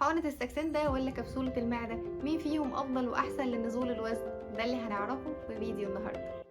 حقنة الساكسندا ولا كبسولة المعدة؟ مين فيهم أفضل وأحسن لنزول الوزن؟ ده اللي هنعرفه في فيديو النهاردة.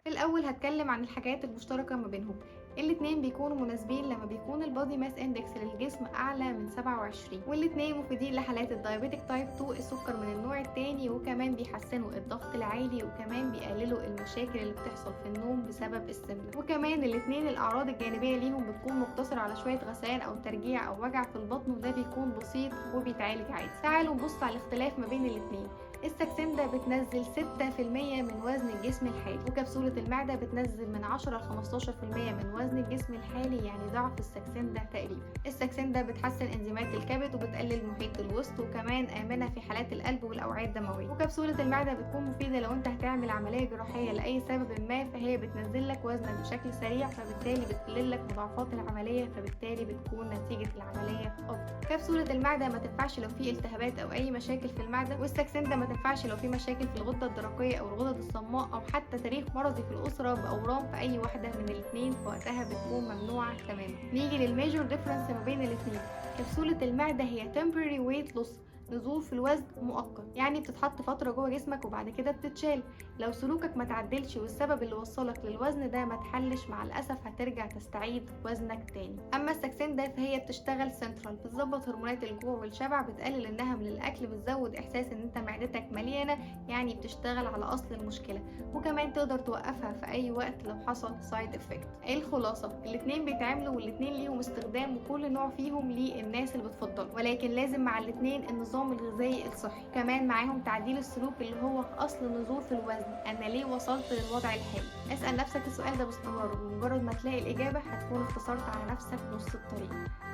في الأول هتكلم عن الحاجات المشتركة ما بينهم. الاتنين بيكونوا مناسبين لما بيكون ال body mass index للجسم اعلى من 27، والاتنين مفيدين لحالات ال diabetic type 2، السكر من النوع الثاني، وكمان بيحسنوا الضغط العالي، وكمان بيقللوا المشاكل اللي بتحصل في النوم بسبب السمنه. وكمان الاتنين الاعراض الجانبية ليهم بتكون مقتصرة على شوية غثيان او ترجيع او وجع في البطن، وده بيكون بسيط وبيتعالج عادي. تعالوا نبص على الاختلاف ما بين الاتنين. الساكسندا بتنزل 6% من وزن الجسم الحالي، وكبسولة المعدة بتنزل من 10 ل 15% من وزن الجسم الحالي، يعني ضعف الساكسندا تقريبا. الساكسندا بتحسن انزيمات الكبد وبتقلل محيط الوسط، وكمان آمنة في حالات القلب والأوعية الدموية. وكبسولة المعدة بتكون مفيدة لو انت هتعمل عملية جراحية لأي سبب ما، فهي بتنزل لك وزنك بشكل سريع، فبالتالي بتقلل لك مضاعفات العملية، فبالتالي بتكون نتيجة العملية أفضل. كبسولة المعدة ما تنفعش لو في التهابات أو أي مشاكل في المعدة، والساكسندا ما تنفعش لو في مشاكل في الغدة الدرقية أو الغدد الصماء، أو حتى تاريخ مرضي في الأسرة بأورام في أي واحدة من الاثنين، فوقتها بتكون ممنوعة تماما. نيجي لل major difference ما بين الاثنين. كبسولة المعدة هي temporary weight loss، نزول في الوزن مؤقت، يعني بتتحط فترة جوه جسمك وبعد كده بتتشال. لو سلوكك ما تعدلش والسبب اللي وصلك للوزن ده ما تحلش، مع الأسف هترجع تستعيد وزنك تاني. أما الساكسندا فهي بتشتغل سنترال، بتظبط هرمونات الجوع والشبع، بتقلل النهم للأكل، بتزود إحساس إن أنت معدتك مليانة، يعني بتشتغل على أصل المشكلة، وكمان تقدر توقفها في أي وقت لو حصل side effect. الخلاصة، الاتنين بيتعملوا والاتنين ليهم استخدام، وكل نوع فيهم ليه الناس اللي بتفضله، ولكن لازم مع الاتنين النظام الغذائي الصحي، كمان معاهم تعديل السلوك اللي هو اصل النزول في الوزن. انا ليه وصلت للوضع الحالي؟ اسال نفسك السؤال ده باستمرار، ومجرد ما تلاقي الاجابة هتكون اختصرت على نفسك نص الطريق.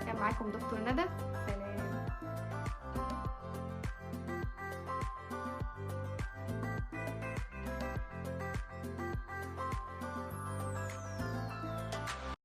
كان معاكم دكتور ندى، سلام.